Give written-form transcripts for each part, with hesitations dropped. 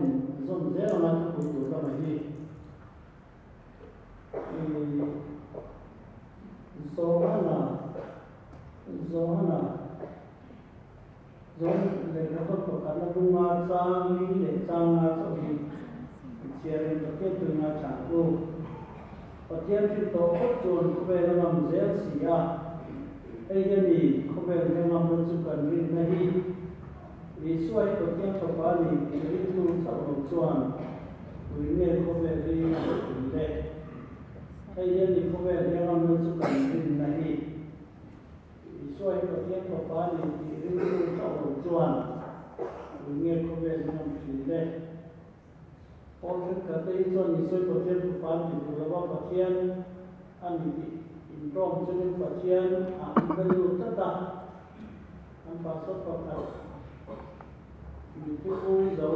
in zawm zel anga thupui tur lama hi Johana Johana John lehkha tawp pakhatna bunga chang li leh chang nga chauh hi chhiarin Pathian tui ngaithla ang u. Pathian hrilh tawh phawt chuan khawvel a ngam zel si a, hei hi a ni, khawvel hi a ngamna chu kan rinna hi Isua hi Pathian Fapa a ni tih ringtu chauh lo chuan ui nge khawvel hi a lo tum le? Hei hi a ni, khawvel hi a ngamna chu kan rinna hi Isua hi Pathian Fapa a ni tih ringtu chauh lo chuan ui nge khawvel hi a ngam thin le? Pawl thenkhat te hi chuan Isua hi Pathian Fapa an ti duh lo va, Pathian a ni tih intawm chungin Pathian ah an va lut tlat a, an pastor pakhat mitthi pu zo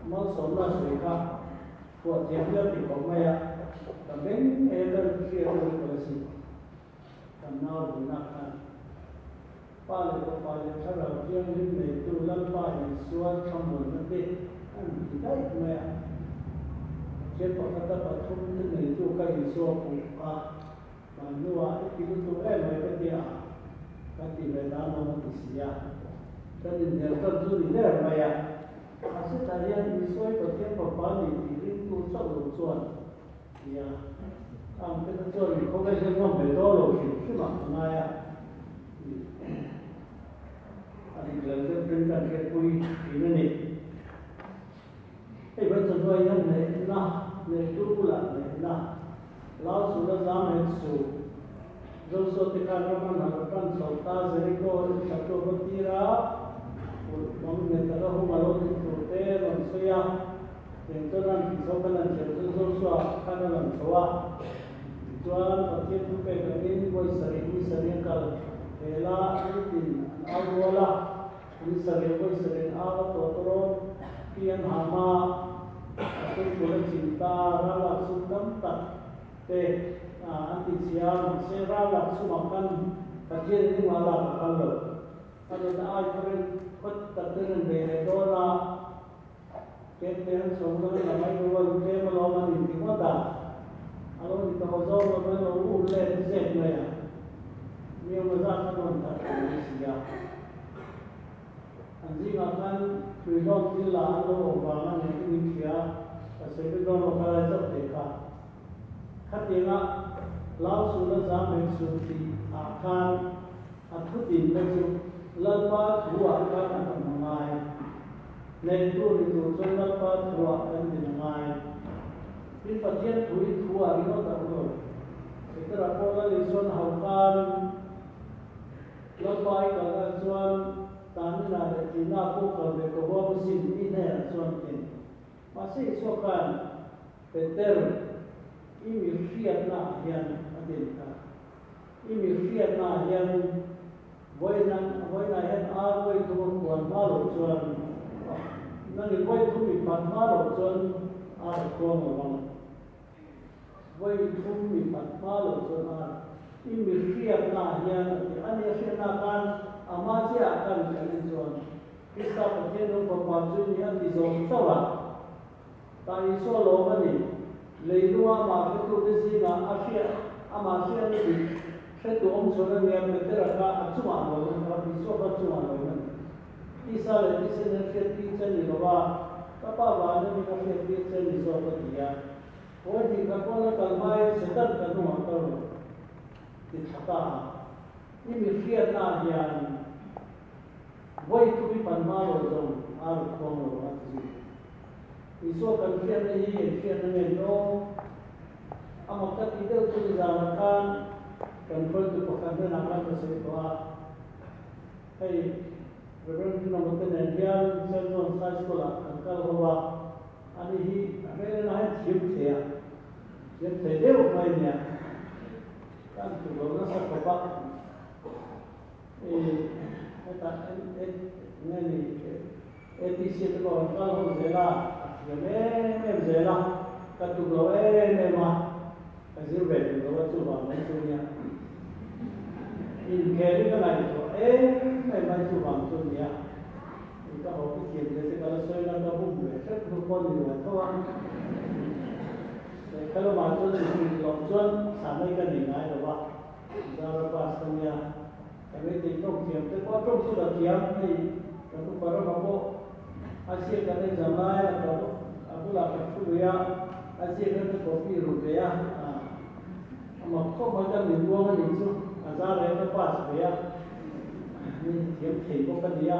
malsawmna a sawi kha phuah thiam hial ti khawp mai a, ka beng e ka hriat deuh hi ka la sim. Kan nau buinak khan Pa leh Fapa leh Thlarau Thianghlim neitu Lalpa Isua thlamuanna te an ti daih mai a. Pathian pakhata pathum te neitu ka Isua puh a, hman hnuah i ti lutuk em mai ka ti a, ka ti ve dan awm a ti si a. Kan inhnial tan chu ni der mai a. Mahse tah hian Isua hi Pathian Fapa ni tih ringtu chauh lo chuan Nia, ang te kha chuan min khawvel hian ngam ve dawn lo hrim hrim ah ka ngai a, a dik lo deuh ten kan hriatpui thin a ni. Hei vai chawhnuai hian hnehna, hnehtu bulah hnehna, lau su la zam het su, Joshua te khan ram an han tan chho ta, Jericho in thlatu a va tir a, kulh bang nghet taka hung a lo nih tur te rawn sawi a. Eng chuan an tih chho khan an thiam chu Joshua khan a lang chho a. Tichuan, Pathian thu pek angin vawi sarih ni sarih a kal hel a, nitin an au rual a. Ni sarih vawi sarih an au a tawh tawrawt hi an ham a, a tumkul a chim ta, ral lak sum tam tak te an ti chhia a, mahse ral lak sumah khan Pathian in engmah lak a phal lo. A nunna ai khaw khaw tak te rawn bei leh dawn a. Kemte an chho na la mai lo a, tlem a lawm a ni ti ngawt a, a lo ni tawh zawk lo mai lo ur let zek mai a, mi awm a zat khan rawn that thei mai si a. An zingah khan tuihlawm thil lah an lo awm vang a ni in hria, ka sawi vek dawn lo kha lai chauh teh kha. Khatianga lau sul a zam hek suh tih ah khan a thu dinna chu Lalpa thu ah khan an awm a ngai. Hnehtu ni tur chuan Lalpa thu ah kan din a ngai. Tin Pathian thu hi thu ah ringawt a awm lo. Petera pawh Lal Isuan hau khan Lalpa i kalna chuan Tanina leh Tina pawh kal ve ka huam asin i hnenah chuan tin. Mahse Isua khan Peter, i mi hriatna ah hian a din kha. I mi hriatna ah hian vawiina vawiinah hian ar vawi thum a khuan hma loh chuan nang i vawi thum i phat hma loh chuan ar a khuang lo ang. Vawi thum i phat hma loh chuan ar i mi hriatna ah hian a ti. A ni a hriatna khan ama chiah ah khan kan en chuan Krista Pathian nung Fapa chu ni a ti zawm chauh a. Tah Isua lawm a ni. Leilunga amah hretute zingah a hria, amah hriatna dik hretu awm chhun a nia, Petera kha a chungah lawm a ni, Isua kha a chungah lawm a ni. Tisa leh thisen hian hriattir che ni lo a, ka Pa vana mi ka hriattir che ni zawk a ti a. Hawi hnih ka pawn a kal hmain Satan ka hnungah kal rawh ti thla ta a. I mi hriatnaah hian Vawi thu hi pan hma lo zawng a ruk khuang lo a ti zui. Isua kan hriatna hi eng hriatna nge ni aw? A mak ka tih deuh chu nizanah khan kan hruaitu pakhat hnenah khan ka sawi tawh a, hei Reverend Rinawma te nen hian Saint John's High School ah kan kal ho a, ani hi a hmel enah hian thiam thei a, thiam thei deuh mai nia, kan tuk lo nasa khawp a. Hetah enge ni ATC te pawh an kal ho zel a, a thiam em em zel a, ka tuk lo em em a, ka zir ve duh lo a chuvang mai chu nia. Inkhel hi ka ngaihtuah em em mai chuvang chu nia. Ka haw pi thiam. thiam zia te ka la sawi na ka bum ve hrep hnu pawh ni lo tho a. Lehkha lamah chuan mihring loh chuan sanai ka nei ngai lo va, Zara pass ka nia. Ka meitei tawng thiam te pawh a tawng chu ka thiam hei kan upa ramah pawh a ziak kan exam lai a ka a bulah ka thu lui a, a ziak kha ka copy ru ve a, a mak khawp mai ka min buang a nih chu a zara hi ka pass ve a, mi thiam thei bawk a nia,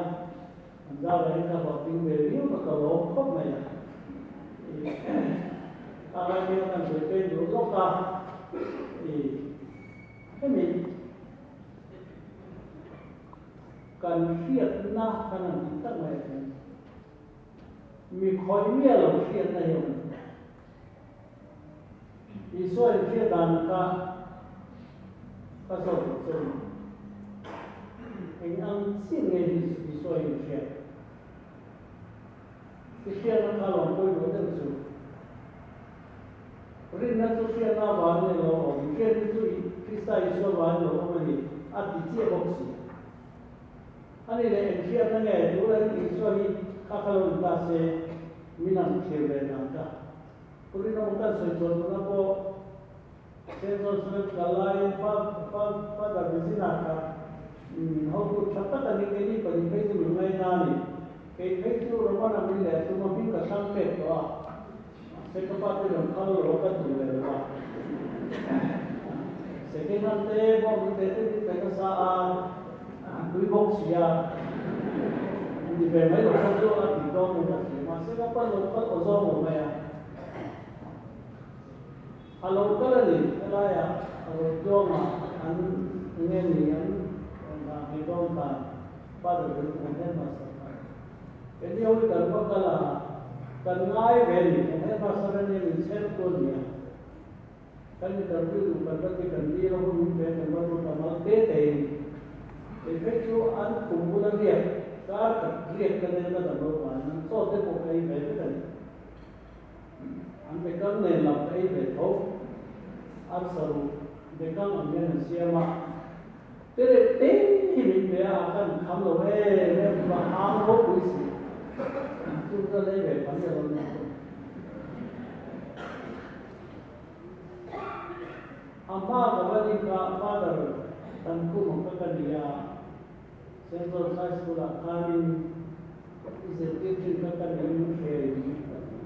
an zara hi ka hlawhtling ve viau ka ka lawm khawp mai a, a lai hian kan sawi peng duh lawk a, ih. Hemi kan hriatna kan han tih tak mai ah hian mi khawih miah lo hriatna hi a awm. Isua in hriat dan kha ka zawt duh che u. Eng ang chin nge Isua in hriat? I hriatna kha lo pawimawh deuh chu. Rinna chu hriatna avangin a lo awm, hriatna chu Krista Isua avangin a lo awm a ni, a ti chiah bawk si. A ni leh eng hriatna nge tuna Isua hi kha kha lo ni ta se, min ang thlir ve dan ka. Pu Rinawm kan sawi chhuah tuna pawh Saint John's Red kal laiin Father Regina kha min hotu tha tak a ni, keini pahnih phei chu min ngaina a ni. Kei phei chu Romana min leh tuma hming ka hrang pek tawh a. Mahse ka pa te rawn phal lo a ka duh leh lo a. Second hand te bawk min pe te min pe nasa a, tui bawk si a. Ni ve mai lo kha chu a ti dawn in ka hria. Mahse ka pa lo phal aw zawng lo mai a. A lo kal a ni, helaiah a rawn tluang a, an enge ni an nghah ngei dawn khan Father ber chu kan headmaster kha a ni. Keini ho hi kan va kal a, kan ngai ve a ni, kan headmaster a nia min chher tu a ni a, kan interview duh kan va ti kan dil a hun min pe kan va lut a mal te tein kei phei chu an khum bula riak kar khat riak ka nen ka dam lo vangin an chaw te pawh ka ei ve vek a ni. An bekang nen lam ka ei ve tho. Arsa ruh bekang ang hian an siam a. Te leh te hi min pe a, a kan kham lo em em va hang ropui si. Chu ka lei ve phan nia lo ni chu. A hma ka va ni kha Father Thankhuma kha ka ni a. Saint John's High School ah khanin i zirtir thin kha ka ning hre in ka ti.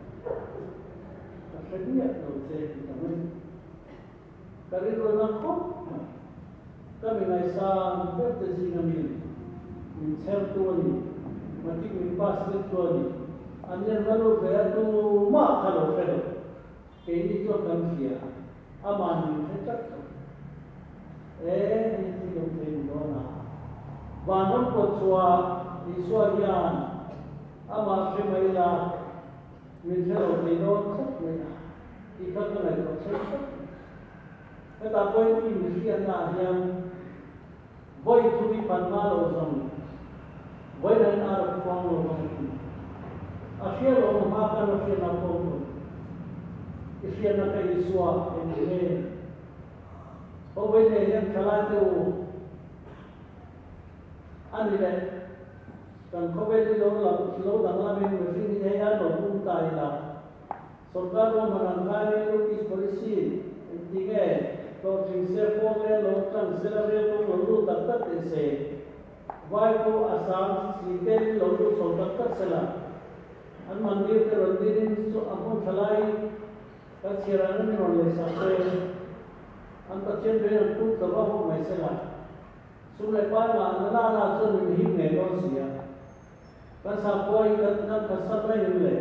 Ka hre miah lo che ti ta mai. Ka rilru na khawp mai. Ka mi ngaihsan ber te zinga mi min chher tu a ni, matric min pass tir tu a ni. An nen va lut ve a tumah kha lo hre lo. Keini chuan kan hria, aman min hre tlat lo. E, hei thil awm thei ni dawn a. Vanram pawh chhuah Isua hian amah hre mai la, min hre lo thei dawn khawp mai a tih kha ka ngaihtuah chho tlat mai. Hetah pawhin i mihriatna ah hian vawi thu i pan hma lo zawng, vawi dangin ar a khuang lo vang tih a hria lo ang hma khan a hriatna a pawm lo. I hriatna kha Isua eng nge? Ho vei nei hian thalai te u a ni leh kan khawvel hi lo lam lo danglamin mihring hi hei a lo pum ta ila sorkar ruahman ang khanin Look East Policy engti nge hlawhtling se form leh lo tlang sela rel kawng lo lut tak tak teh se vai pawh Assam singtelin lo lut chho tak tak sela an mandir te rawn dinin a hmun thalai Kan chhiar ang in rawn lei sak se, an Pathian veng an put lo va hawk mai se la. Sum leh pai mah na na na chuan min him ngei dawn si a. Kan sakhua hi kan kan khat sat mai nim le.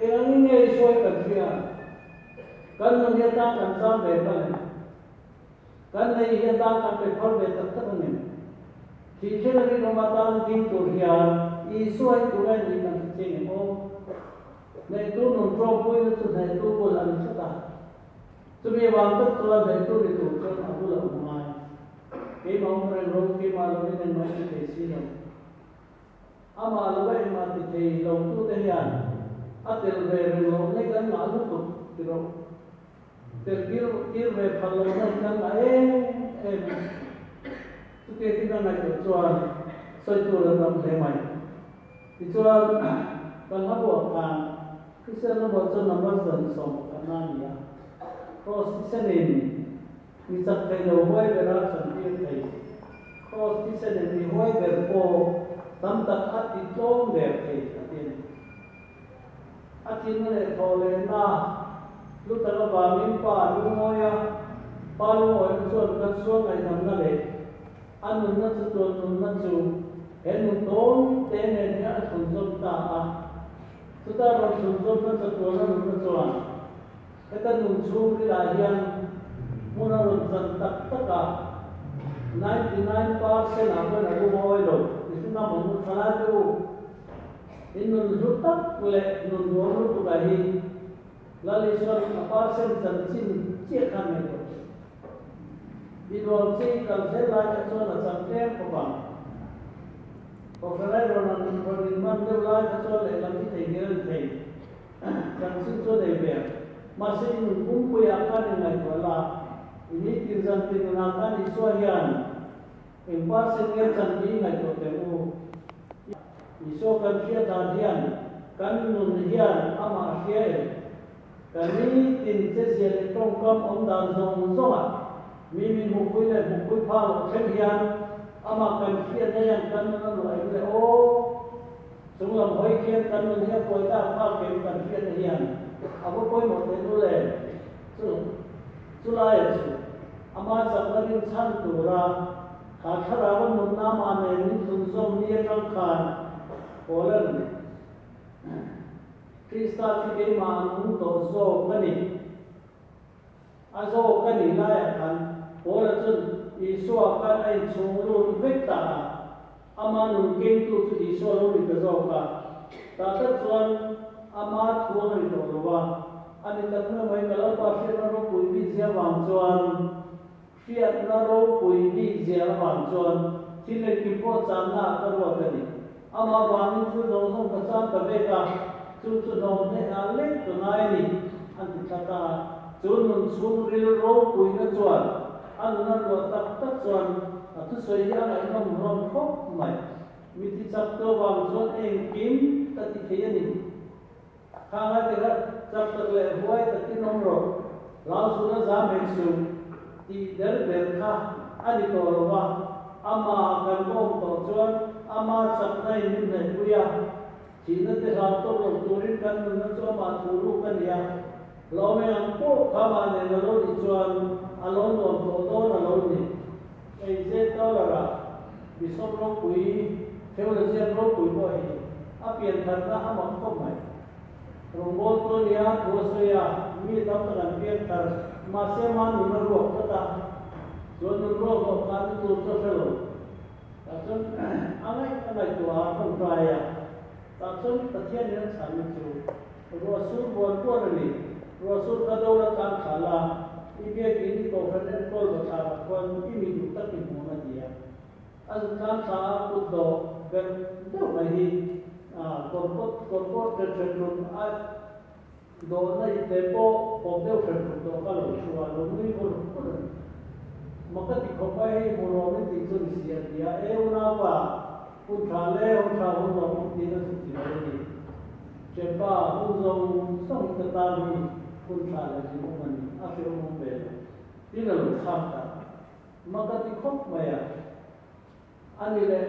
Eng angin nge i sawi kan hria? Kan nun hi atan kan cham ve phal em? Kan nei hi atan kan pe phal ve tak tak ang em? Thih thil a rinawm atan ding tur hian Isua hi tunge nih kan hre chiang em aw? Hnehtu nun tlawmpuina chu hnehtu bul a ni tlat a. Chumi avang tak chuan hnehtu ni tur chuan a bul a awm ngai. Keimah awm reng ro, keimah lovin engmah i ti thei si lo. Amah lova engmah ti thei lo tute hian a tel ve reng loh nei kan ngah lutuk ti rawh. Tel kir kir ve phal lo na hi kan ngah em em a. Chutia thil a ngaihtuah chuan sawi tur a tam hle mai. Tichuan, kan hla buah khan Kristian lamah chuan number 111 a ni a. Kraws thisenin mi chak thei lo huai bera chantir thei. Kraws thisenin mi huai ber pawh tam tak a ti tlawm der thei a ti a ni. A thinna leh thawh lehna hlu tak avangin Pa lungawi a, Pa lungawina chuan kan sual ngaihdamna leh a nunna chu tuan nunna chu he nun tawi te nen hian a thlunzawm ta a. Chuta rawn thlunzawmna chatuana nunna chuan heta nun chhungrilah hian hmun a rawn chan tak tak a, 99% ah pawhin a lungawi lo ti hringa mawng thalai te u. In nun hlu tak leh nun nuam lutuk ah hi Lal Isuan a percent chanchin chiah khan ngaihtuah teh. I nuam chi kal zel lai kha chuan a chang tlem khawp ang. Kohhran ai rawn an rawn in man deuh lai kha chuan lehlam hi thei ngir a ni thei. Chanchin chu a nei ve ang. Mahse i nun pumpui ah khan in ngaihtuah la, i nitin zan tin nunah khan Isua hian eng percent nge chan hi i ngaihtuah teh u. Isua kan hriat dan hian kan nun hian amah a hria em? Ka nitin chezia leh tawngkam awm dan zawng zawngah mi min hmuhpui leh hmuhpui pha loh thleng hian amah kan hriat na hian kan nun a luah em le aw? Chunglam hawi khian kan nun hi a kuai tak phak em kan hriat na hian a va pawimawh teh lul em? Chu chulaiah chu ama chakna rinchhan tura Kha thlarau a nunna mah nen min thlunzawm ni atang khan Poland Krista chu keimah a nung tawh zawk a ni. A zawk a nih laiah khan Paula chuan Isua khan a inchhung lut vek ta a, ama nun kengtu chu Isua lo ni ta zawk a. Tah tak chuan ama thuang a ni tawh lo a, a ni tak mai mai ka Lalpa hriatna ropui bik zia vang chuan Hriatna ropui bik zia avang chuan thil engkim pawh channa ah ka ruat a ni. Amah vangin thil zawng zawng ka chan ta vek a, chu chu hnawm hneh ah lek ka ngai a ni, an ti thla ta a. Chu nun chhungril ropuina chuan a nun a luah tak tak chuan a thusawi hi a ngaihnawm hlawm khawp mai. Mi ti chak tu avang chuan engkim ka ti thei a ni. Kha ngai te kha chak tak leh huai takin awm rawh, hlau suh la zam hek suh tih der der kha a ni tawh lo va, amah kan awm tawh chuan ama chakna in min hnaihpui a, thihna te hlau tawk lo turin kan nunna chu amah thu ruk a ni a, hlawm eng ang pawh kha amah nen a lo nih chuan a lo nuam tawh dawn a lo ni. Hei zet dollar-ah Bishop ropui, theologian ropui pawh hi a pian tharna a mak khawp mai. Rawngbâwl tu a nia, thu a sawi a, mi tam tak an pian thar, mahse ama nun a ruak tlat a, chuan nun ruak loh khan a tur chu a hre lo. Tah chuan a ngaih a ngaihtuah a tawngtai a, tah chuan Pathian in a chhanna chu ruah sur buan buan a ni. Ruah sur kha do la tlang thla la, i biakin i kohhran enkawl va thlarah khuan i mi duh tak i hmu ang a ti a. A zut tlang thla a kut dawh berh deuh mai hi kawr pawt kawr pawt hren hren run a dawhna ipte pawh pawp deuh hren run tawh kha lo thu a, lo nui vur vur a ni. Mak ka ti khawp mai hei hmurawm in tih chu ni si a ti a, E unaupa, hun tha le hun tha hun lawm awm tiin a zuk ti lo a ni. Ṭepa, hun zawng zawng in ka tan hi hun tha leh hlimawm a ni, a hrehawm awm ve lo. Tin a lo chhang ta. Mak a ti khawp mai a. A ni leh,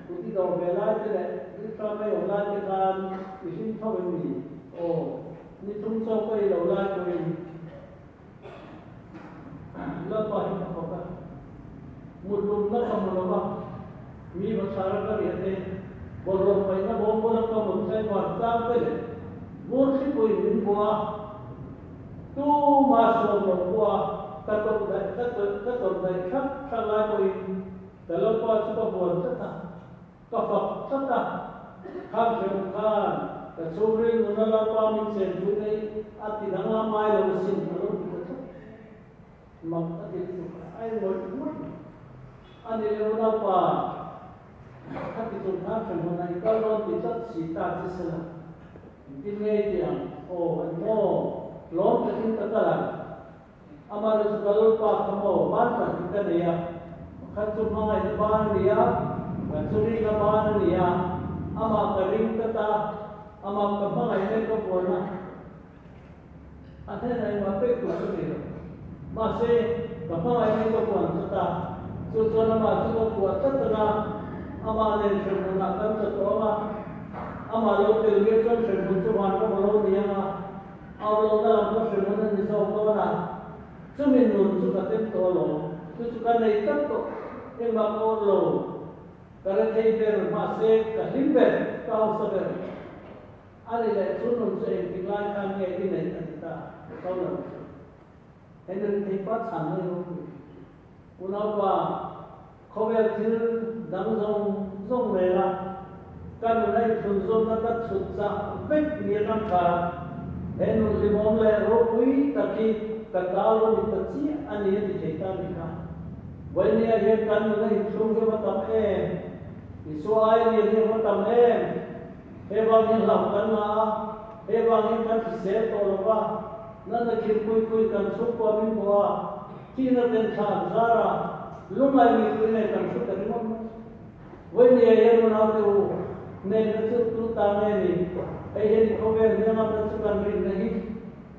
kut i dawr ve lai te leh rilṭam mai awm lai te khan i hlim tho em ni? Aw, ni thum chaw ka ei lo lai pawhin Lalpa hi ka fak a, mutlumna ka hmu lo va, mi bathlara ka riah te, bawlhhlawh paihna bawm bula ka mut tlaivar chang te leh vur thlipuiin min bua a, Tuma sawm loh pawha ka tawlh daih ka tawlh ka tawlh daih thak thak lai pawhin ka Lalpa chu ka buan tlat a, ka fak tlat a. Khang hreuh khan ka chhungril nuna Lalpa min chenpui na hi a ti danglam ngai lo asin a lo ti ta tlat. Mak a ti lutuk a, a engawih ngawih mai. A ni leh unaupa, khati chung khan hremhmunah i kal dawn ti tlat si ta che sela. Engtin nge i ti ang? Aw, an maw? Lawm takin ka kal ang. Amaherawhchu chu ka Lalpa kha maw? Ban pahnih ka nei a, pakhat chu hmangaihna ban a ni a, pakhat chu rinna ban a ni a. Amah ka ring tlat a, amah ka hmangaih mek ka buan a. A hnenah engmah pek tur ka nei lo. Mahse, ka hmangaih mek ka buan tlat a, chu chuan amah chu ka kuah tlat ang a, amah nen hremhmunah kan tla tawh ang a, amah lo tel nge chuan hremhmun chu vanram a lo ni ang a, au lohna lam kha hremhmun a ni zawk dawn a. Chumi nun chu ka tem tawh alawm, chu chu ka nei tlat tawh, engmah ka awrh lo, ka rethei ber, mahse ka hlim ber, ka hausa ber a ni leh, chu nun chu engtik lai khan nge i neih a ti ta, ka lo chu. He ni rethei pa chhan mai ropui. Unaupa, khawvel thil dang zawng zawng nena ka nun a inthunzawmna ka chhut chah vek ni atang khan he nun hlimawm leh ropui tak hi ka ta lo ni ta chiah a ni a ti thei ta ni kha. Vawinia hian kan nun a inthlung hi a va tam em? Isua ai lian hi a va tam em? He vang hian hlauh kan ngah a, he vang hian kan hrisel tawh lo va, nana khir pui pui kan chhungkua min bawh a, thihna ten thla an zar a, lungngai mipui nei kan hru ta ringawt mai. Vawinia hian unaute u, hnehna chu tu ta nge ni? Hei hian i khawvel hniangamna chu kan rinna hi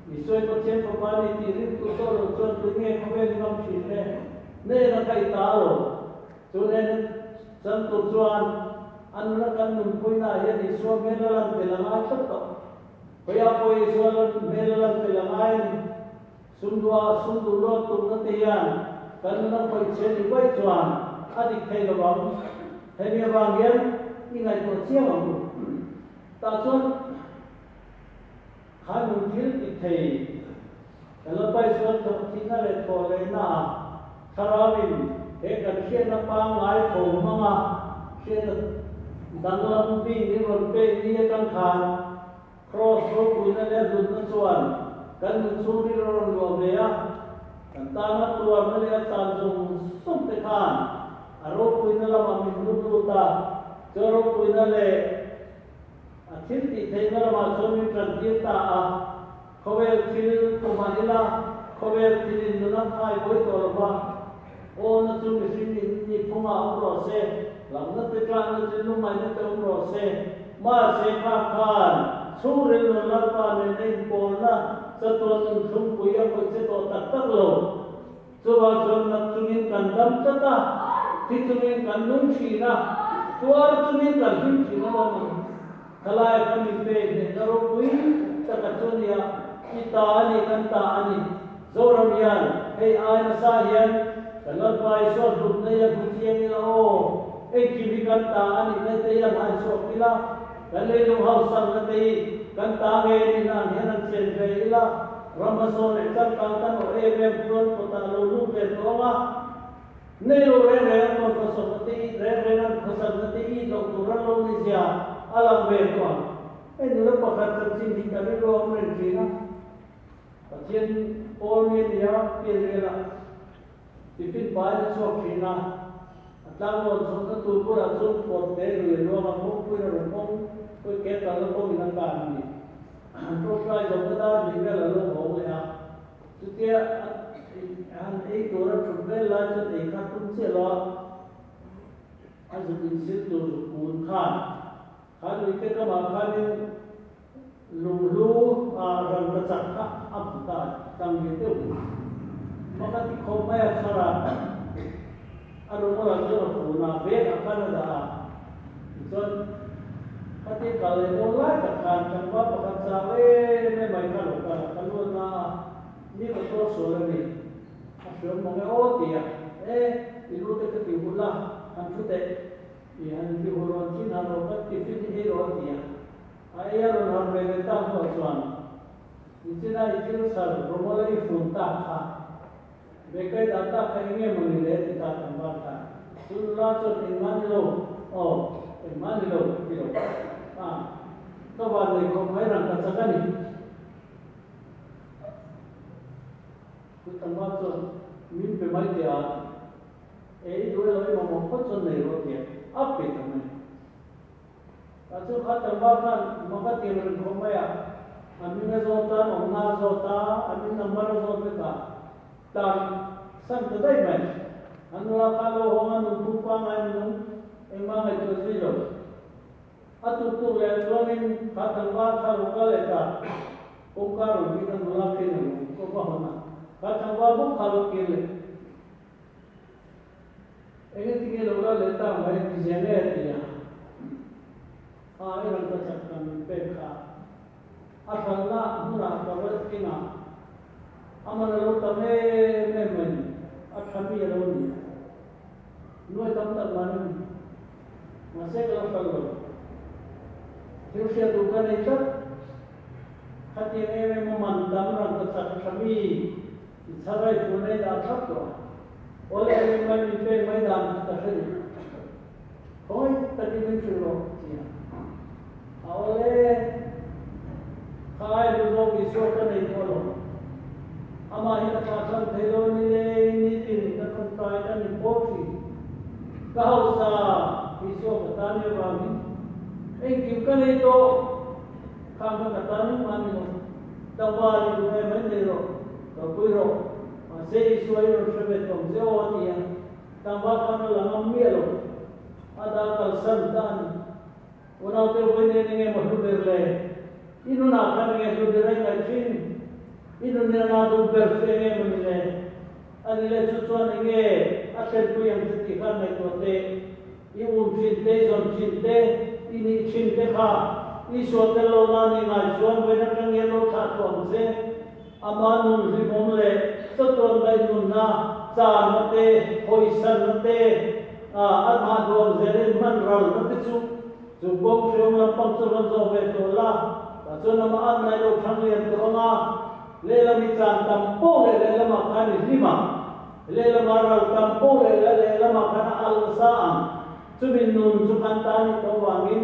Isua Pathian Fapa ni tih rintu tawh loh chuan tui nge khawvel i ngam thin le? Hnehna kha i ta lo. Chu hnehna chan tur chuan A nuna kan nunpuinaah hian Isua hmel a lan tel a ngai tlat tawh. Khawiah pawh Isua lan hmel a lan tel a ngai a ni. Sumdua, sumdu luat tumna te hian kan nuna khawih chhe ni vaih chuan a dik thei lo ang. Hemi avang hian i ngaihtuah chiang ang u. Tah chuan kha nun thil ti thei kan la pai sual thawh thihna leh thawh lehnaah Thlarauin he kan hriatna pangngai tho hmanga hriatna danglam bik min rawn pek ni atang khan Kraws ropuina leh hlutna chuan kan nun chhungril a rawn luah ve a, kan tana tuarna leh a chan zawng zawng te khan a ropuina lamah min hnuk lut a, chu a ropuina leh a thil tih theihna lamah chuan min tantir ta a. Khawvel thil tumah ila, khawvel thil in nuna khai buai tawh lo va, aw na chu mihring in ni phungah awm rawh se, hlauhna te tlakna te lungngaihna te awm rawh se, mahse kha khan chhungril nun Lalpa nena inpawlna chatuan nun thlungpui a khawih che tawh tak tak lo. Chuvang chuan nat chungin kan dam tlat a, thi chungin kan nung thin a, tuar chungin kan hlim thin a lawm ang. Khalaia kan inpe hnehna ropui taka chu nia, i ta a ni, kan ta a ni. Zoram hian hei ai nasa hian kan Lalpa Isua hlutna hi a hmu chiang ila aw, engkim hi kan ta a nih na te hian han chhuak ila, kan leilung hausakna te hi kan ta ngei a nihna ang hian han chen ve ila, ram hmasawn leh changkang kan awh em em chuan kawtah lo lut ve tawh ang a. Nei lo reng reng an tawn khawsakna te it reng reng an khawsakna te it loh tur an lo ni zia a lang ve tawh ang. Hei nula pakhat chanchin hi ka rilru a awm reng thin a. Pathian pawl mi a ni a, pianrialah tiffin pain a chhuak thin a. A tlanglawn chhawmna tur bulah chuan kawt te lui a luang a, kawngpuiin a rawn kawng, khawi ke kalna kawngin a kan a ni. An tawngtai zawmna dar hnih vel a lo hawng leh a. Chutia han ei tur a thut vel lai chuan ei kha tum chiah lo a, a zuk insil tur zuk kun khan kha luite kamah khanin lunghlu ah rangka chak kha a hmu ta tlang ve deuh mai. Pakhat i khawp mai a chhar a, a rumal ah chuan a fun a, bag ah khan a dah a, tichuan khatia kal leh dawn lai tak khan tlangval pakhat chau em em mai kha a lo kal a, ka luat na a, mi ka tuar sual a ni, a hriam mawng e aw ti a, e i lu te ka ti hul a, han thu teh, i han ti hul rawn chin han rawh ka tiffin hi ei rawh a ti a, a ei a rawn harh ve leh ta hnuah chuan nichina i thil chhar rawmawl a i fun tak kha, Bekai dah tak kha eng nge maw ni le ti ta kan var khan chu nula chuan engmah ni lo aw engmah ni lo ti lo a ka van nei khawp mai rang ka chak a ni. Chu tlangval chuan min pe mai teh a e i duh elo i mamawh phawt chuan nei rawh ti a a pe ta mai. Tah chu kha tlangval khan maka tiang reng khawp mai a, a hming a zawt a, an awmna a zawt a, an in number a zawt vek a, tlan san ta daih mai. An nula kha lo hawng a, nunphung pangngai minung engmah ngaihtuah zui lo. A tuk tuk leh chuanin kha tlangval kha lo kal leh ta, kawngka rawn kik a nula khin a lo ko va hawn a, kha tlangval bawk kha lo kir leh. Eng engtin nge lo la leh ta mai ti zia nge a ti a, kha i rawn ka chak kan min pek kha a hralhna hmunah ka va en a, a man a lo tam em em mai ni, a tha mi a lo ni a, nuai tam tak man a ni, mahse ka la hralh lo, thil hriat duh ka nei tlat, khatiang em em a man tam rawn ka chak tha mi. I chharai fur nei dah thlap tawh a, awle eng mai min pek mai dan kha ka hre duh. Khawi takin min hrilh rawh ti a. A awle, kha ai lu zawk Isua ka nei tawh lo. Amah hi ka thlah chhan thei lo ni leng nitin ka tawngtai ka ni pawh thin. Ka hausa Isua ka tan i avangin engkim ka nei tawh. Khang kha ka tan engmah ni lo. Tlangval i duh em mai nei rawh, ka pui rawh. Mahse Isua i rawn hre ve tawng che aw a ti a, tlangval khan a la ngam miah lo. A dah kalsan ta a ni. Unaute vawi nen enge maw hlu ber le? I nunah khan enge hlu ber a i ngaih thin? I nun nen a duh ber chu enge maw ni le? A ni le chu chuan enge a thlenpui ang che tih khan ngaihtuah teh. I um thin te, i zawn thin te, i nih thin te kha Isua tel lo na ni ngai chuan vawiin atang hian lo thlah tawh ang che. Ama nun hlimawm leh chawtuan daih nunna, charna te, hawisanna te, a mah duang zelin hman ralna te chu chu kawng hriam lampang chu rawn zawh ve tawh la, tah chuan amah an ngai lo thlang lian tawh ang a, lehlam i chan tam poh leh lehlamah khan i hlim ang. Lehlamah ral tam poh leh la lehlamah khan a al nasa ang. Chumi nun chu kan ta nih tawh vangin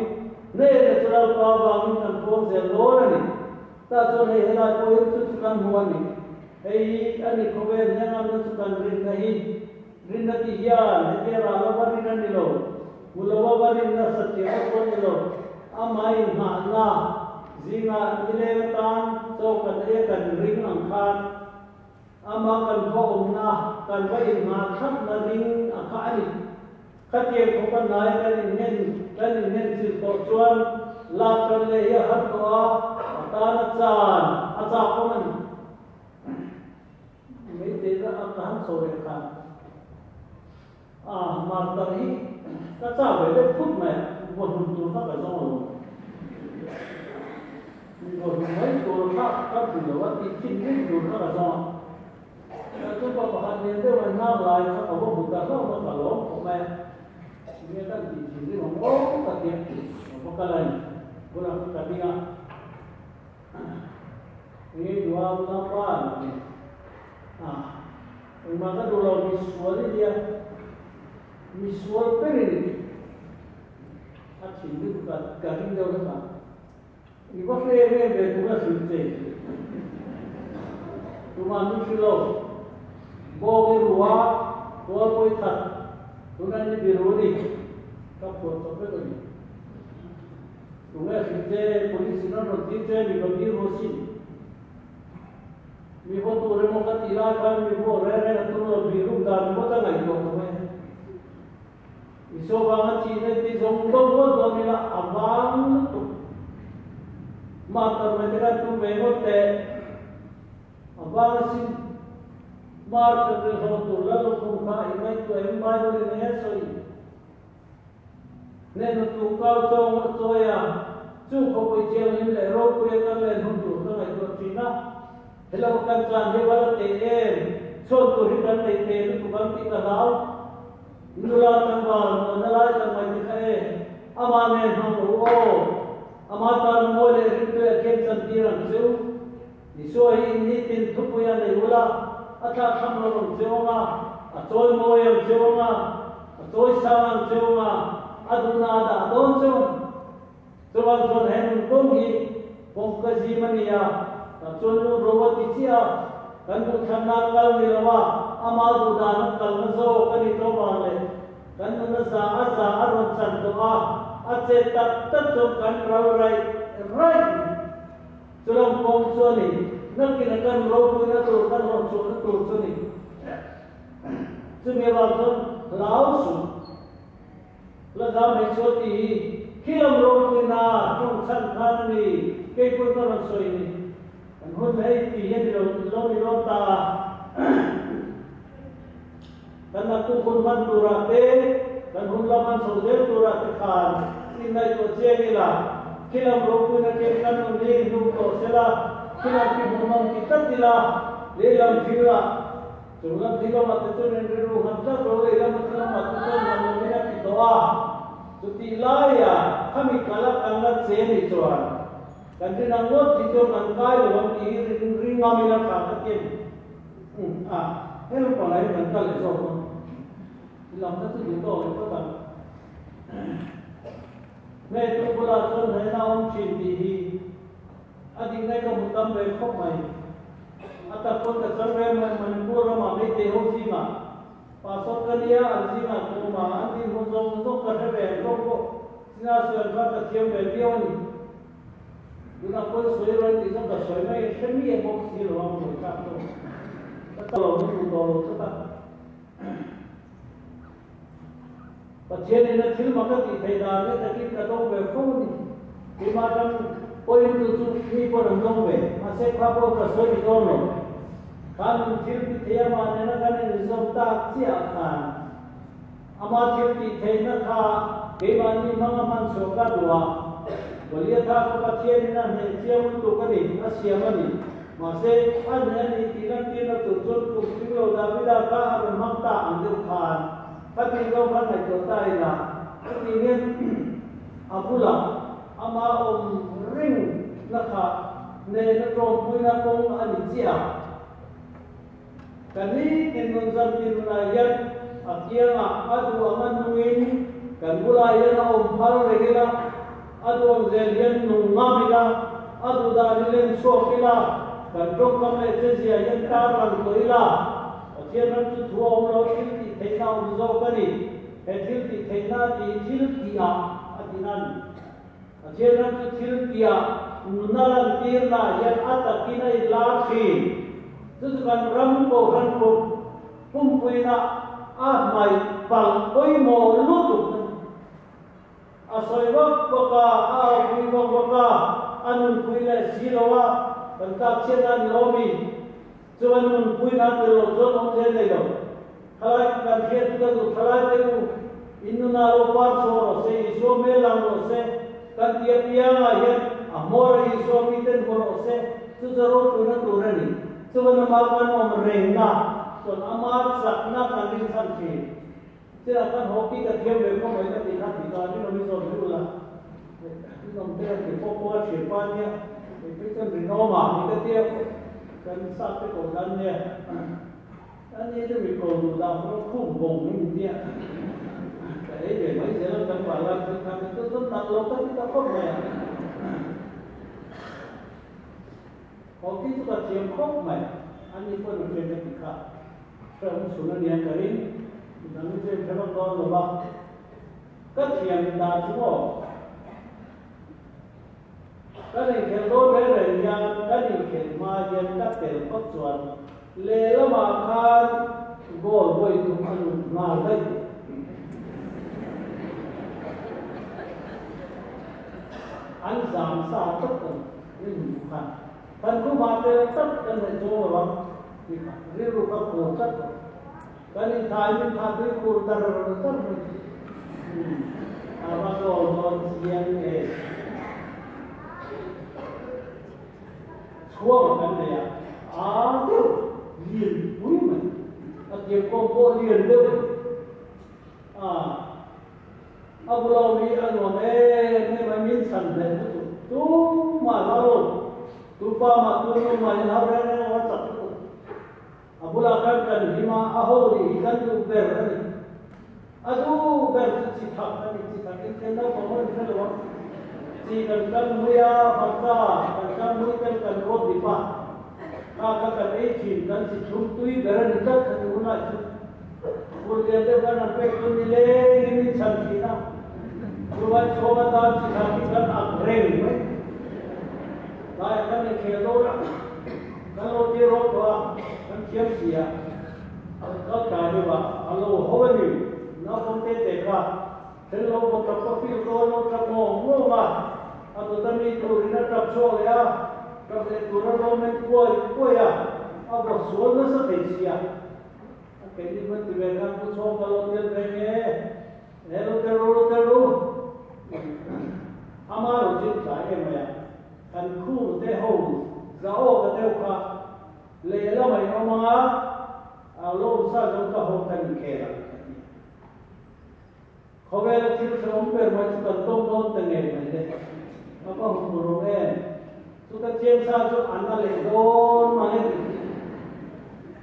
hnehna chu Lalpa vangin kan puang zel dawn a ni. Tah chuan hei helai pawh hian chu chu kan hmu a ni. Hei hi a ni khawvel hnengamna chu kan rinna hi. Rinna tih hian hetia rah lova rin a ni lo. Hmu lova va rinna satliah vak pawh a ni lo. Amah inghahna zingah nileng atan chaw kan ei a kan ring ang khan. Amah kan khaw awmna, kan va inhmah thlapna ring a kha a ni. Khatiang khawpa hnai kan innghen kan innghen chilh tawh chuan lak kan leh hi a har tawh a, a tan a chan a chak awm a ni. Meitei a ka han chho leh khan a martar hi ka chak ve deuh phut mai a, vawhlum tur kha ka zawng lo. Mi vawhlum mai tur kha ka hmu lo a, tih thin rim tur kha ka zawng a. Tah chuan pa pakhat lian deuh an hnar lai kha ka va hmu ta hlauh a, ka lawm khawp mai a. Tinge kan tih thin rim ang aw ka ti a, ka va kal a ni. Bulah ka ding a. Enge duh a unaupa an ti a, engmah ka duh lo misual i nia, misual ber i ni a thinrim ka ka ring deuh hlek a, i va hre em em ve tum a hrilh che tumah min hrilh lo, bawng i ru a, tual pawi khat tuna ni biru a ni, ka phuah chawp vek a ni. Tunge hrilh che, police in an rawn tir che, mi va tir ru sin. Mi haw tur emaw ka tih lai khan mi haw reng reng a tum lo, bihruk dan ringawt a ngaihtuah ta mai a. Isua vanga thihna ti zawng zawng ngawt dawn ila a vang lutuk. Mah tar mai te khan tum ve ngawt teh. A vang asin. Mar kan rilho tur la lukhum kha i ngaihtuah em Bible in enge a sawi? Hnehna tluk kau chawng a chawi a, chu khawpui thianghlim leh ropuia kan len hun tur ka ngaihtuah thin a. Hello kan chan hi va la teh em? Chhuan tur hi kan nei teh lutuk ang tih ka hlau. Nula tlangval muanna lai tak mai te kha e, amah nen hmang rawh u aw. Amah tana mawi leh rimtui a khen chan tir ang cheu. Isua hi nitin thupui a nei ula, a thlahthlam lo ang cheu anga, a chawi mawi ang cheu anga, a chawi sang ang cheu anga, a duhna a dah dawn cheu ang. Chuan chuan he nun kawng hi kawngka zim a ni a, tah chuan lut ro a ti chiah a, kan duhthlanna a kal ni lo a, ama duhdan a kalna zawk a ni tawh vang leh kan nuna za a za a rawn chan tawh a, a che tak tak chuan kan ral raih raih mai. Chulam kawng chu a ni. Nakin a kan ropuina tur, kan hlawhchhuahna tur chu a ni. Chumi avang chuan hlau suh. La zam hei chu a ti hi. Khilam ropuina tawng chhan khan a ni, kei pawh ka rawn sawi ni. Kan hun hei ti hian ni lo lo ni dawn ta a. Kan naktuk hun hman turah te, kan hun la hman chho zel turah te khan inngaihtuah chiang ila, khilam ropuina ken kan nun hi hnuk tawh sela, khilam khi hmuhnawm ti tlat ila, lehlam thilah Chung lam thil awmah te chuan in rilru han tlat lo, lei lama thil awmah te chuan han awmin a ti tawh a. Chutih laia khami kal a kan la che ni chuan kan rin ang ngawt hi chuan kan kai lo ang tih hi rin ring ngamin a tha ka ti a ni. Umm a, he lampangah hian kan kal leh zawk ang. I lam kha chu duh tawk leh phawt ang. Hmeitu bulah chuan hnaihna a awm thin tih hi A dikna ka hmu tam ve khawp mai. A tak pawn ka chang rem mai Manipur ramah Meitei ho zingah Pastor ka nia an zingah ka awm a, an dinhmun zawng zawng ka hre ve ang tawk pawh Sina sawi kha ka thiam ve viau a ni. Tunah pawn sawi rawih tih zawng ka sawi mai hre miah bawk si lo ang buai thlak chu ka ta lo hmu tawh lo tlat a. Pathianin a thil mak a tih theih dan leh takin ka dawng ve fo a ni. Keimah atang pawhin chu chu mi pawn an dawng ve. Mahse kha pawh ka sawi ni dawn lo. Kha nun thil ti thei amah nena kan inzawm tak chiah ah khan ama thil tih theihna kha keimahni hmanga hman chhuah ka duh a. Goliatha kha Pathianin a hneh chiang lutuk a ni, a siam a ni. Mahse, a hneh a ni tih lantirna tur chuan kum tling lo Davida kha a rawn hmang ta ang deuh khan Khati zawng khan ngaihtuah ta ila, chutih hian a bulah ama awm ring na kha nena tlawmpuina kawng a ni chiah a. Ka nitin nun zan ti nunah hian a kiangah a duh anga nungin kan bulah hian a awm phal reng ila, a duh ang zel hian nung ngam ila, a duh dan hi len chhuak ila, kan tawngkam leh chezia hian tarlang tawh ila, Pathian ram chu thu a awm lo, thil tih theihna a awm zawk a ni. He thil tih theihna tih hi thil tihah a ti nan. Pathian ram chu thil tihah nuna lantirnaah hian a takin a inlar thin. Chu chu kan ram Kohhran pum pumpuina a hmaih palh pawimawh lutuk a ni. A sawi vak vak a, a aupui vak vak a, a nunpui leh si lo a, kan tlak chhiat a ni lo mi? Chuan nunpui nan tel lo chuan awm zel nei lo. Thalai chu kan hriat chu ka duh, thalai te u, in nunah lo par chhuah rawh se, Isua hmel lang rawh se, kan ti apiangah hian a hmawr a Isua miten hmu rawh se, chu chu ropuina tur a ni. Chuan amah kan awm rengna chuan ama chakna kan rinchhan thin. Chutah khan hockey ka thiam ve khawp mai ka tih kha tih dan in awm i zawt mai ula. Rinawm te kan ti pawh pawh a thian pa nia. Kei phei chuan rinawm ah ni ka tia kan sap te ko dan nia. A ni chu mi ko duh dah pawh khum bawng mai ni tia. Ka ei ve mai zel a kan vah lai thil khan chu chuan nalh lo ka ti ta khawp mai a. Hockey chu ka thiam khawp mai. A ni pawh in a hriat ka ti kha. Hrehawm chhun a nia ka ring. Midang hi chu in hre vak dawn lo va. Ka thiam dan chu maw? Kan inkhelh dawn reng reng hian kan inkhelh hma hian ka tel phawt chuan lehlamah khan goal vawi thum a lut nghal daih. An zam sa tawp a ni, rin hmu khan. Kan khumah tel tak kan neih chuang lo ang tih kha rilru ka khur tlat lo. Kan inthai min thah tui khur dar dar mai chu a va goal dawn chiang e. Chhuang kan nei a, a deuh lian pui mai, a tiangkawm pawh lian deuh a. A bulo mi a nuam em em a, min chhan hleh lutuk. Tumah hlau lo, tu pa mah tu nu mah in hau reng reng lo a chak lutuk. A bulah khan kan hlim a, a ho nih hi kan duh ber a ni. A duh ber chu chi thak a ni, chi thak in thlen naupang ho in hre lo ang. Chi kan kal mui a, hmarcha kan kal mui tel kan rawt dip a, kha kha kan ei thin, kan chi thlum tui ber a ni tlat kha ti hunah chu. Phur lian deuh khan an pek chu nilengin min chhan thin a, chuvai chhawm atan chi thak hi kan ak reng mai. Tlaiah khan inkhel dawn a, kan lo tir rawk tawh a, kan thiam si a, kan kal tlai deuh a, a lo ho a ni. Naupang te te kha then lo vaw tap a, field ko an lo tap ngawng a, a dawt ami turin a tap chhuak leh a, tap leh tur a lo men kuai kuai a, a vaw sual nasa thei sia. A keini va ti ve khan pu chhawng ka lo tel ve nge, he lo tel ru lo tel ru. Ama ro chin tlai em mai a, kan khu te ho za aw ka deuh kha lehlam a inawm ang a, a lo awm sa zawng ka ho kan inkhel ang ka ti. Khawvela thil hrehawm ber mai chu kan tawng dawn ta ngei mai le. A va hun tur awm em? Chu ka chiang sa chu an a leh dawn mang e tih.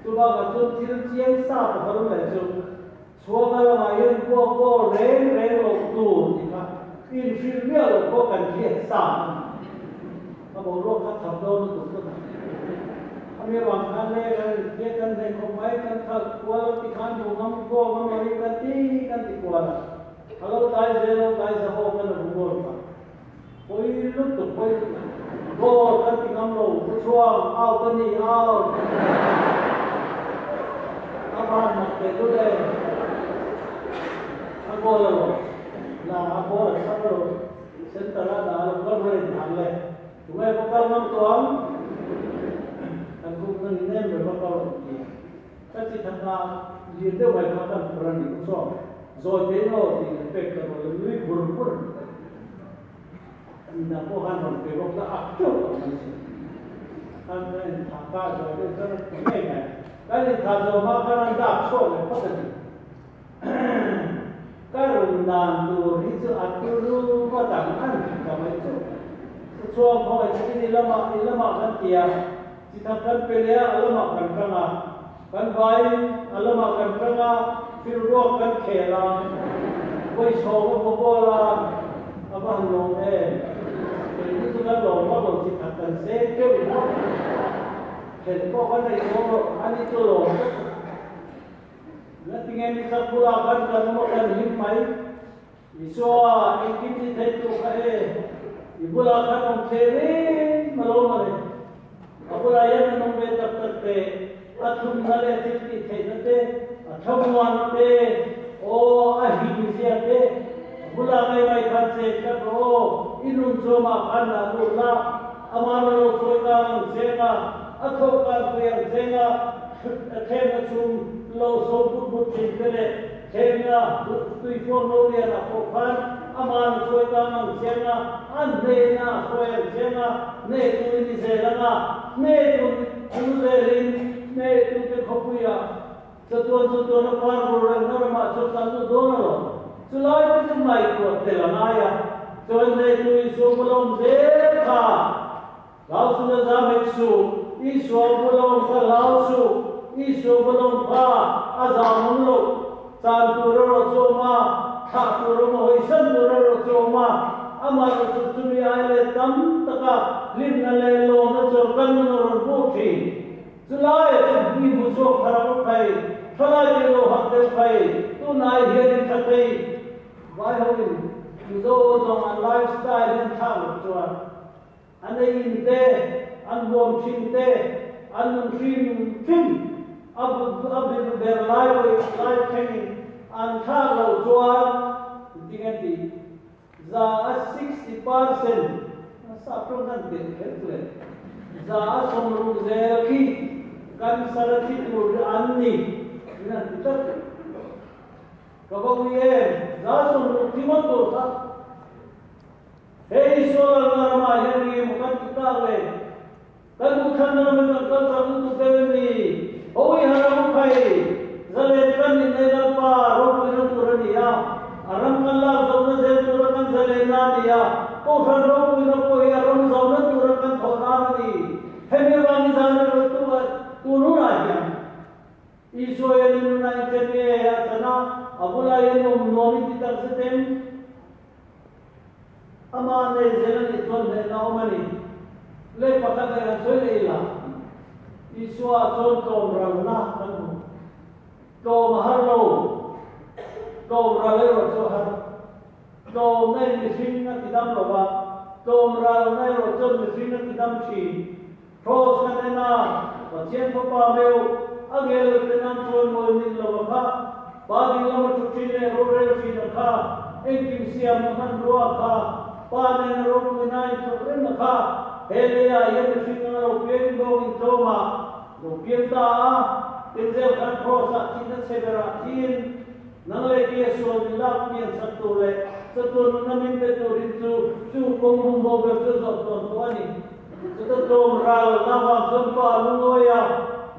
Chu bakah chuan thil chiang sa pakhat awm leh chu chhuanga lamah hian buak bawl reng reng loh tur tih kha inhrilh miah loh pawh kan hriat sa a ni. A boruak kha thap dawn lutuk tlat a. A mi avang khan le kan inhriat kan hnaih khawp mai, kan khalh kual a ti khan duh ngam kuau ngam lo in kan ti kan ti kual a. A lo tlai zel lo tlai za awk a la bu goal kha. Pawi lutuk pawi lutuk. Goal kan ti ngam lo, pu chhuang out a ni out. A van mak teh lut e. A goal a lo la a ball a chhar a lo. Center a dah lo kal ruai in ang le. Tunge va kal ngam tawh ang? Kan khum nang in em ber va kal rawh ti a. Ka chi that a lir deuh mai kha kan phur a ni u chuan zawi te in aw tih leh pek ka rual a nui vur vur a ni. Midang pawh khan rawn pe bawk la ak teuh tawh mai si. Khan kan in thah ta zawi deuh chuan a ti ngei mai. Kan in thah zawh hma khan an dak chhuak leh phawt a ni. Ka run dan tur hi chu a turu ngawt ang an ti ta mai chu. Chu chuan khawngaih takin i lamah i lamah kan ti a, chi thak kan pe leh a, a lamah kan tang a, kan vaiin a lamah kan tang a, thil ruak kan khel a, vawisawm a vaw bawl a, a va han lawm em? Keini chu kan lawm vak lo, chi thak kan seng keuh ringawt. Khelh pawh kan nei chuang lo, ani chu lawm vek. Ngatinge mi chak bulah khan kan awm a kan hlim mai? Isua, engkim ti thei tu kha e, i bulah khan awm thleh reng ma lo mawle. A bulah hian an awm ve tak tak te, a thumna leh thil tih theihna te, a thlamuanna te, aw, a himzia te, a bulah ngei mai khan che tlat rawh aw, i nun chu amah khan dah lut la, amah la lo chawi kang ang cheng a, a thawh kan pui ang cheng a, Thlemna chhung lo so but but thin te leh thlemna tuifuang lo lian ah pawh khan aman a chawi tang ang chiang a, a hnehna a hruai ang chiang a, hnehtu in i zel ang a, hnehtu thu zelin hnehtu te khawpui ah chatuan chatuan a par vur reng na ramah chuan kan lut dawn alawm. Chulai te chu ngaihtuah tel a ngai a, chuan hnehtu Isua bula awm zel kha Hlau suh na zam hek suh, Isua bula awm kha hlau suh, Isua bula awm kha a zam awm loh, chan tur erawh chu awm a, thlah tur awm a, hawisan tur erawh chu awm a, amah erawh chu chumi ai leh tam taka hlimna leh lawmna chuan kan nun a rawn hmuh thin. Chulai chu mi hmu chhuak thar ang phei, thalai tih lo harh deuh phei, tunai hian in tha thei. Vai hoin Mizo zawng an lifestyle hi an thlak loh chuan An ei in te, an huam thin te, an nun hrim hrim a a bir ber lai vawi lai thlengin an thlak loh chuan engtin nge tih za a 60% a sap tawng khan telh kher chu le za a 60 zel khi cancer a thi tur an ni in an ti tlat. Ka va ui em, za 60 thi ngawt tur kha. Hei Isua lalna ramah hian eng emaw kan ti tak le? Kan duhthlanna ramin kan kal chak lutuk deuh em ni? Hawi har ang u khai, zalen kan nih nei Lalpa ropuina tur a ni a, a ram kan lak zohna zel tura kan zalenna a ni a, Kohhran ropuina pawh hi a ram zohna tura kan thawh nan a ni. Hemi avangin zan erawh tu tun hunah hian Isua hian i nunah i chen nge a chan a, a bulah hian awm nuam i ti tak zet em? Amah nei zel a nih chuan hlehna awm a ni. Lei pakhat leh kan sawi leh ila, Isua chuan tlawm ralna kan hmu. Tlawm a har lo, tlawm ral erawh chu a har. Tlawmna in mihring a tidam lo va, tlawm ralna erawh chuan mihring a tidam thin. Cross kan en a, Pathian Fapa meuh, angel te nan chuan mawi nin lo a kha, Pa ding lama thu thin leh rorel thin a kha, engkim siam a hmanrua a kha. Pa nena ropuina a intluk reng a kha. He leiah hian mihring anga lo piangin bawng intlawmah lo piang ta a, tin zel khan Kraws-ah thihna chhe berah thiin nang leh kei a sual min lak pian chak tur leh chatuan nunna min pe turin chu chu kawng bumbo ber chu zawh tawn tawh a ni. Chuta tlawm ral na vang chuan Pa lungawi a,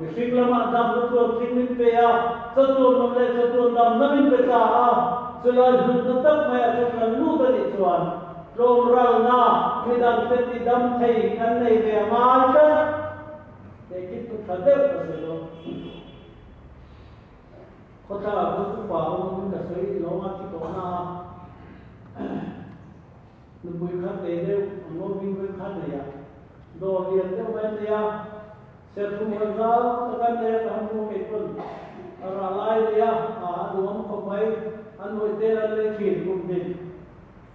mihring lamah damna tluantling min pe a, chatuan nun leh chatuan damna min pe ta a, chulai hlutna tak maiah chuan kan lut a nih chuan tlawm ralna midangte ti dam thei kan nei ve a ngai tlat. Kei khi thu tha deuh ka sawi dawn. Khawthla ah khawn upa awm awmin ka sawi lo a thi tawh na a, nupui kha te deuh a ngawving vek kha nei a, dawr lian deuh mai a nei a, serthlum han zau tak a nei a ka han hmu kei pawn a rah lai a nei a, a duhawm khawp mai, an hawih tel an lei thin kum tin.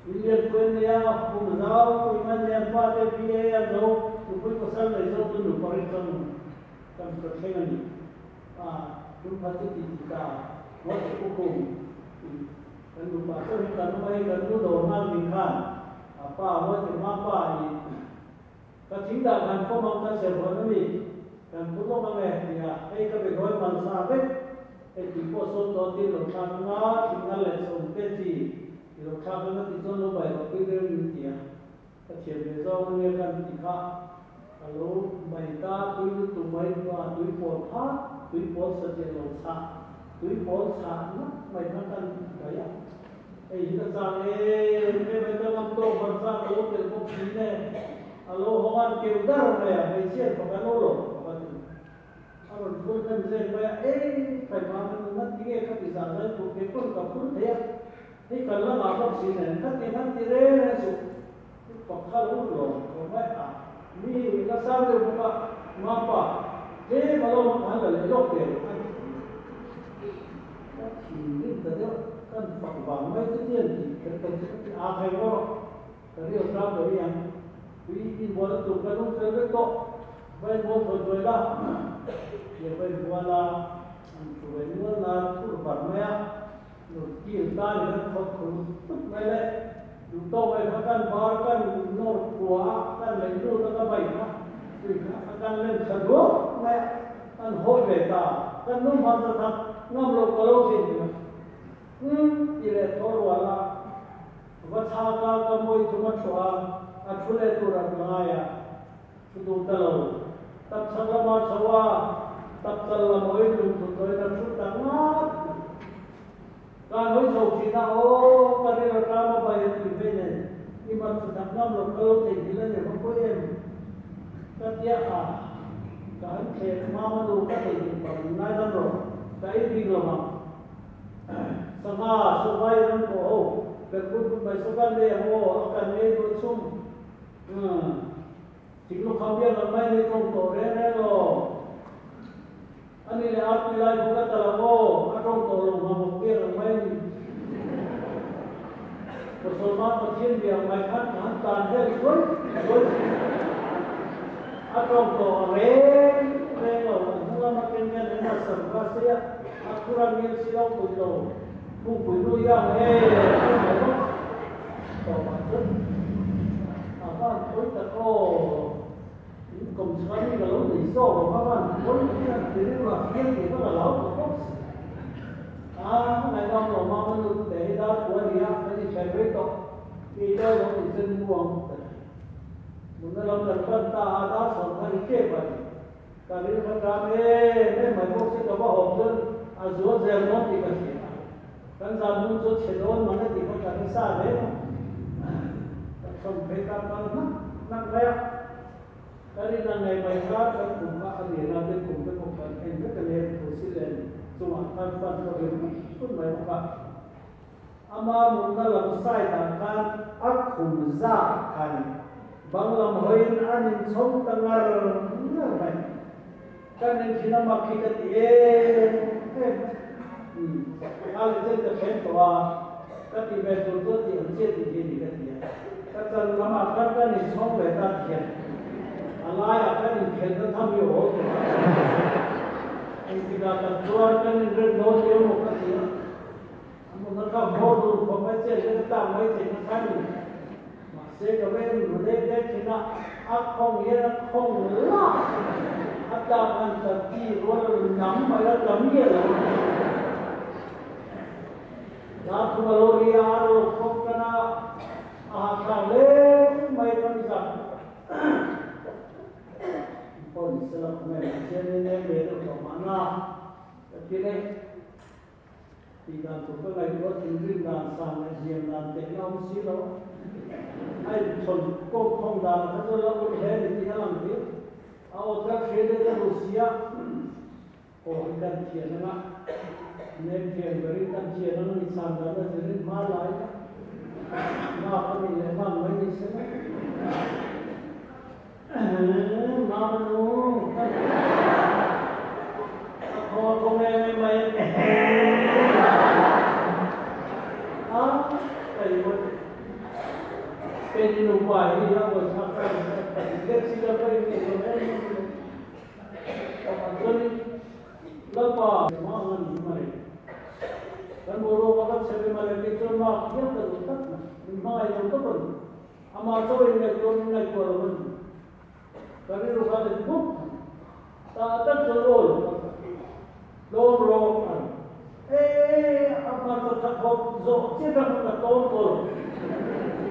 In lian pui an nei a, kum zau pui mai an nei a, an pa te BA an zo, nupui pasal nei zo chu nupa rin chuan kan ka thleng a ni. A tum khat chu ti ti ta, Ngaw te pu kum kan nupa chauh hi kan awm a, hei kan nu dawr nghal min khan a pa Ngaw te hma pa i ka thing dah kan khawm ang ka ser hawn a mi kan phur lawk ang e ti a, hei ka be gawi mal sa vek, hei tui pawh sawn tawh tin lo thlak ang a, thing nal leh chhawm te chi i lo thlak ang a ti chuan lo bai rawh pui deuh min ti a. Ka thiam ve zawng ania kan ti kha ka lo mai ta tui lutuk mai a tui pawl phat tui pawl satliah lo chhah tui pawl chhah nak mai kha kan bai a hei hi ka chang em em mai ka ngam tawk ban chang ka lo telh bawk si ne a lo hawng an keuh dar mai a hmeichhia an fak an lo lo ka ti a rawn phur hnem zel mai a ei thaima ka nu ngat tinge kha ti zah zai tur kei pawn ka phur thei a. Hei kan lamah bawk si nen kha ti han ti reng reng suh i pakha lo hlawm tawh mai a. Mi la sang deuh bawk a, mapa tlem a lo han la leh lawk ve a ni. Ka thinrim ta deuh, kan fak vang mai chu tian tih kher ka chu ka ti a khai ngawr a, ka rio tlang ber i ang. Tui inbual a tur ka lung fel vek tawh, va inbual thawi thawi la, tia va inbual a, an thu ve nual nan thur bar mai a. Nurkil tan in an khawt khur tut mai le. Duh tawk mai kha kan bar kan nawr khua a, kan lei lut a ka bai kha tui kha a kan len thla duak mai a, an hawi ve ta. Kan nu hman zat a ngam loh ka lo thin ti mai. Umm ti leh thaw rual a, va chhak a ka mawi thum a thuah a, a thu leh tur a ka ngai a, thu duh ta lo. Tap chhak lama chho a, tap chal lam hawi lung thut hawiin a thu ta ngat mai. Kan hawi chho thin a, aw ka ril atang a bai a tui vei nen, i mat chu thak ngam lo ka lo theihnghilh a ni va pawi em? Ka tia a, ka han thlek hma hma nu ka theihnghilh pah min ngaidam rawh, ka ei bik lo ang. Sangha, sawvai ram pawh ho, perhput put mai sawkan nei ang aw, a kan ei duh a chhum. Umm. Thing lukham biak ang mai nei tawng tawh reng reng lo. A ni leh arpui lai pawh ka tal ang aw, a tawng tawh lo nghahmawk biak ang mai a ni. Musalman Pathian biak ang mai khan ka han tan vel suai suai thin. A tawng tawh reng reng lo, a hnung lama ken hian en a sam kha sei a, a khur a ngil si lo pui lo, phungpui nu i ang e, a ti mai bawk. Tawpah chuan a van pawi tak aw, in kawm chhan hi ka lo nei zawk lo, a van pawi tak hian ti rilru a fiam tih kha ka lo ta bawk si. A ngaihdam lo mama nu te hi dar pua a ni a, kan inhlen rei tawh, kei deuh lo ni chen muang ta hi. Munna lam kan pan ta a, dar chhawn kha ri tep a ni. Ka rilru kha ṭam em em mai bawk si, ka va hawp chuan a zual zel dawn tih ka hria a. Kan zan hmun chu chhe dawn mang e tih kha ka hre sa reng a, ka chhawm phei ta kal hnak hnak mai a. Ka rin ang ngei mai kha kan kum kha a lian a, tin kum te pawh kan en vek a nia, thu si len chungah khan fan ka rin hmut hmut mai bawk a. Ama mutna lam side ah khan a khum zak khan bang lam hawiin an inchhawm ta ngar ngar mai. Kan en thin a mak hi ka ti em em mai. Umm a leh chen ka thleng tawh a, ka ti ve tur chu a ti ang chiah tih hi a ni ka ti a. Ka chan lamah khan kan inchhawm ve ta ti hian a laiah kan inkhelhna tham hi a awl tawh a. Engtikah tak chuan kan inrem dawn emaw ka ti a. A hmun a kha hmawr dun khawp mai che, ka tlak mai theihna kha a ni. Mahse. thin a, a khawng hian a khawng lak a tlak han ta chi rual a rawn nam mai a, ta miah lo a ni. Hla thum a lo ri a, a lo khawng tan a, a hahthlak hle mai ka ni zak. Pawh ni sela khawngaih Pathian in em ve deuh tawh mahna ka ti leh. Tih dan tur ka ngaihtuah thinrim dan sang leh hniam dan tehna awm si lo. A inchhawn kawng khawng dan kha chu la ulh hle ni tih a lang viau. A aw tlak hria deuh ka duh si a, aw hi kan thian anga nem thian berin kan thian anga mi chhan dan a zirin hma lai a, hma ka nih leh hman mai ni se la. Mama nu a khaw khaw nge nge mai a kai bawt pen nu pa hi a aw chak a let si la kai ni lo em em chuan lalpa ma ngan ni mai kan boruak a va chhe ve male ke chuan mak hial ka duh tlat mai min hmangaih lo tawp a ni. Amah chaw in ngaihtuah min ngaihtuah lo a ni. Ka rilru kha a dik bawk a ni. Tah tak chuan aw lo tak a ni. Tlawm rawh a ni. E, a hmarcha thak hawp zawh chiah kha ka tlawm tawh lo.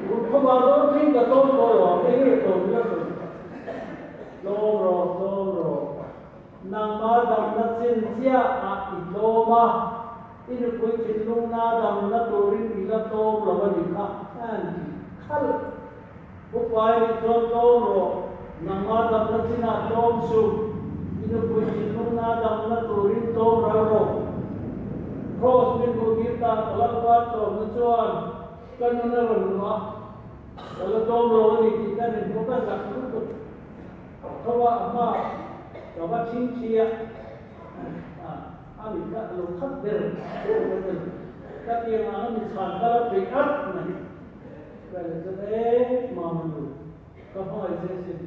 Ruk khawvar dawn thleng ka tlawm tawh lo ang, enge tlawm ila sawi tak. Tlawm rawh, tlawm rawh. Nangmah damna chin chiah ah i tlawm a, i nupui thinlungna damna turin i la tlawm lo a ni kha an ti khalh. Upai nih chuan tlawm rawh, nangmah damna chinah tlawm suh, i nupui thinlungna damna turin tlawm ral rawh. Kraws min hmuhtir ta ka Lalpa tlawmna chuan ka nun a rawn luh a, ka la tlawm lo a ni tih ka rinhmu ka zak lutuk. Tho a hma ka va chhingchhi a, a mit kha a lo khat ber ber mai a ni. Ka tiang ang a mi chhan kha la peih at mai. Ka leh chuan e mama nu, ka hmangaih che sin,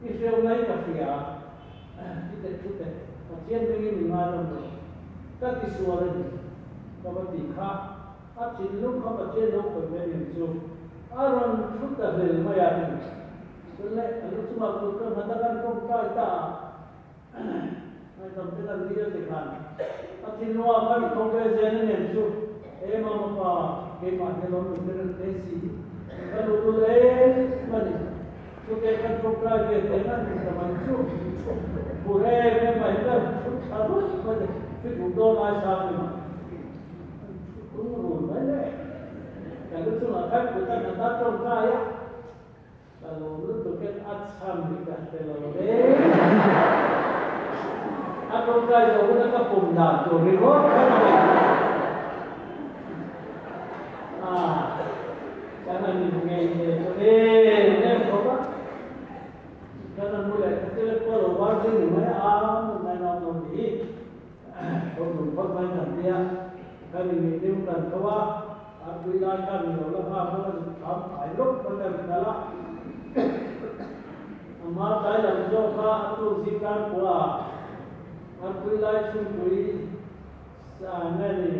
i hreu mai ka hria a, i teh thu teh, Pathian hmingin mi ngaidam lo, ka ti sual a ni, ka va ti kha, a thinlung kha Pathian lo khawih ve nen chu a rawn thu ta hlel mai a ni. Chule a lu chungah kut ka nghat a kan tawngtai ta a, ngaihdam te kan dil ti khan a thinlungah khan i tho ve zel a nen chu he mama pa keimah hi alawm lu te reuh te si ka luh lul em a ni. Chute kan tawngtai ve te ngan ni ta mai chu phur em em mai ka thu tha ruih mai te fit duh dawn ai sang ni mai thu tung run mai le ka lu chungah khan kut a nghat a tawngtai a. Ka lawm lutuk in a chhan hi ka hre lo ve. A tawngtai zawh hun a ka pum dan tur ringawt kha ka ngaihtuah. Ah, kan han in ngei ve tawh em em khawp a. Kan han mu leh ka thil a pawh lo var zing ni mai a, a mun ngai ngam lo ni hi. Tho dun phawt mai kan tia, kan in ngei deuh kan tho a. A tui lai khan mi lo la nghak a, a zuk tham fai lawk mai kan kal a. A hma tlai lam zawk kha a tuk zing tan pawh a, a tui lai chhungpui sa nge ni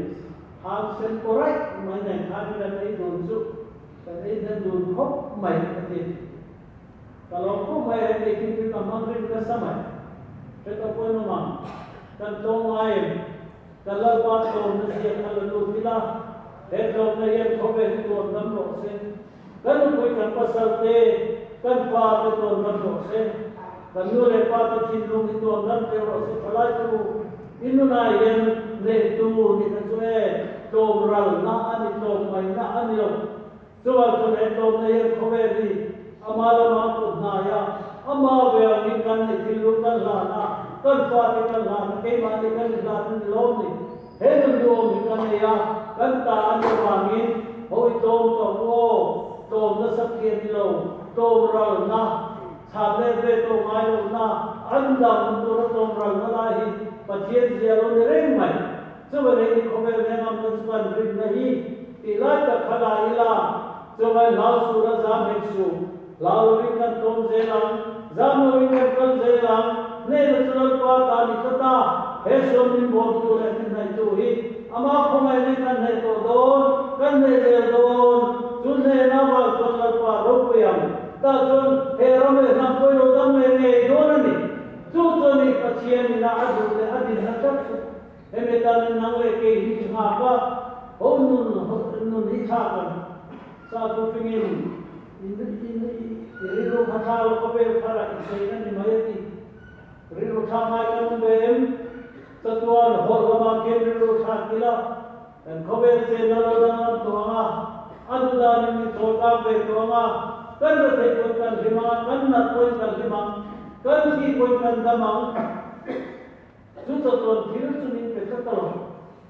hang sen pawh raih mai nen khan kan ei dun chu kan ei hnem dun khawp mai a ti. Ka lawm khawp mai he tih khi chu ka hmang rim nasa mai. Hre tawh pawhin awm ang. Kan tlawm ngai em? Ka Lalpa tlawmna ziak kha la lut ila, he tlawmna hian khawvel hi tuam dam rawh se. Ka nupui kan pasal te, kan pa te tuam dam rawh se. Kan nu leh pa te thinlung hi tuam dam teuh rawh se. Thalai te u, i nunah hian nehtu nihna chu e, tlawm ralna a ni, tlawm ngaihna a ni lo. Chuvang chuan he tlawmna hian khawvel hi ama lama kut hnai a, ama ve angin kan neih thinlung kan hlan a, kan fate kan hlan a, keimahni kan inhlan a ni lawm ni. He nun duhawm hi kan nei a, kan ta a nih avangin hawi tlawm tawh u aw, tlawm nasa khi a ni lo, tlawm ralna, chhan let ve tawh ngai lohna, an dam tura tlawm ralna lai hi Pathian zia lo ni reng mai. Chuvan ei ni khawvel nengam na chu kan rinna hi tih lai tak kha dah ila, chuvan hlau suh la zam hek suh, hlau lovin kan tlawm zel ang, zam lovin kan kal zel ang, hnehna chu Lalpa ta ni tlat a, he sual min bawmtu leh min hnaihtu hi amah khawngaihna in kan hneh tawh dawn, kan hneh zel dawn, chu hnehna vang chuan Lalpa ropui ang. Tah chuan he ram leh hnam pawhin lo dam leh ngei dawn a ni. Chu chuan i Pathian ina a duh leh a dinna tlat chu hemi tanin nang leh kei hi i nghak a, ho nun nun hi thlak ang. Sa chu fingin i i rilru kha thla lo ka vel thar a i sawi na ni mai a ti. Rilru thlak ngai kan awm ve em? Chatuan hawlh lamah khian rilru thlak ila kan khawvel chenna lo danglam tawh ang a, a duhdanin min chawlkang ve tawh ang a, kan retheih pawhin kan hlim ang a, kan nat pawhin kan hlim ang, kan thih pawhin kan dam ang. Chu chatuan thil chu min pe tlat a lo.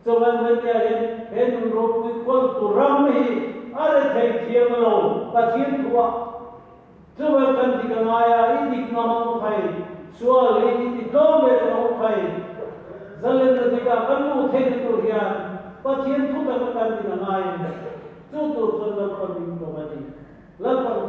Chuan Wendy-a hian he nun ropui kawltu ram hi a rethei thiam lo Pathian thuah Chuan kan dik a ngai a, i dik ngam ang u khai, sual hi i ti tlawm ve tawh ang u khai. Zalenna dikah kan luh theihna tur hian Pathian thu taka kan din a ngai a ni. Chu tur chuan Lalpa min kawm a ni. Lalpa.